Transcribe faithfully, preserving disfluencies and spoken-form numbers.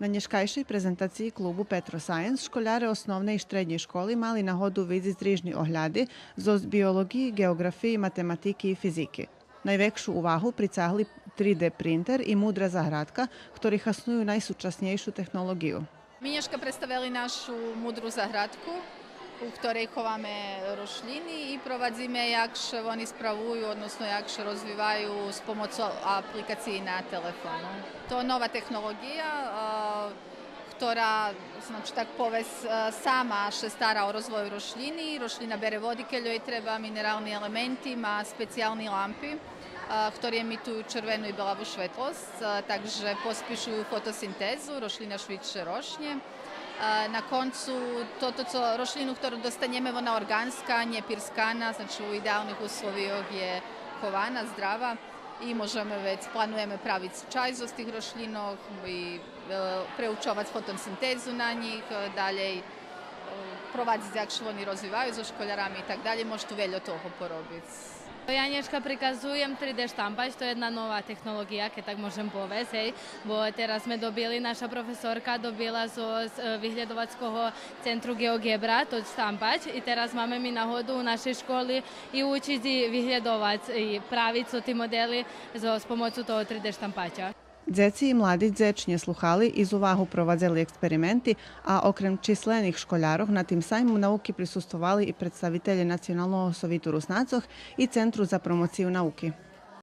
На нєшкайшей презентациї клубу Петро Сайенс школяре основней и штреднєй школи мали нагоду видзиц рижни огляди зоз биолоґиї, ґеоґрафиї, математики и физики. Найвекшу увагу прицагли три Д принтер и мудра заградка, хтори хасную найсучаснєйшу технолоґию. Ми нєшка представели нашу мудру заградку, у хторей ховаме рошлїни и провадзиме як ше вони справую, односно як ше розвиваю з помоцу апликациї на телефону. То нова технолоґия, а, хтора, значи, так повесц, а, сама ше стара о розвой рошлїни. Рошлїна бере води кед ёй треба, минерални елементи, ма специялни лампи, а, хтори емитую червену и белаву шветлосц, а, так же поспишую фотосинтезу, рошлїна швидше рошнє. А, на концу тото цо, рошлїну хтору достанєме, вона орґанска, нє пирскана, значи у идеалних условийох є хована, здрава. И можеме вец, плануєме правиц чай зоз тих рошлїнох и, е, преучовац фотосинтезу на нїх, е, далєй, е, провадзиц як ше вони розвиваю зоз школярами и так далєй, мож ту вельо того поробиц. Я нєшка приказуєм три Д штампач, то є єдна нова технолоґия, кед так можем повесц, гей, бо тераз зме добили, наша професорка добила зоз, е, виглєдовацкого центру ГеоГебра тот штампач и тераз маме ми нагоду у нашей школи и учиц и виглєдовац и правиц тоти модели з, з помоцу того три Д штампача. Дзеци и млади дзечнє слухали и з увагу провадзели експерименти, а окрем числених школярох на тим сайму науки присуствовали и представителє Националного совиту Руснацох и Центру за промоцию науки.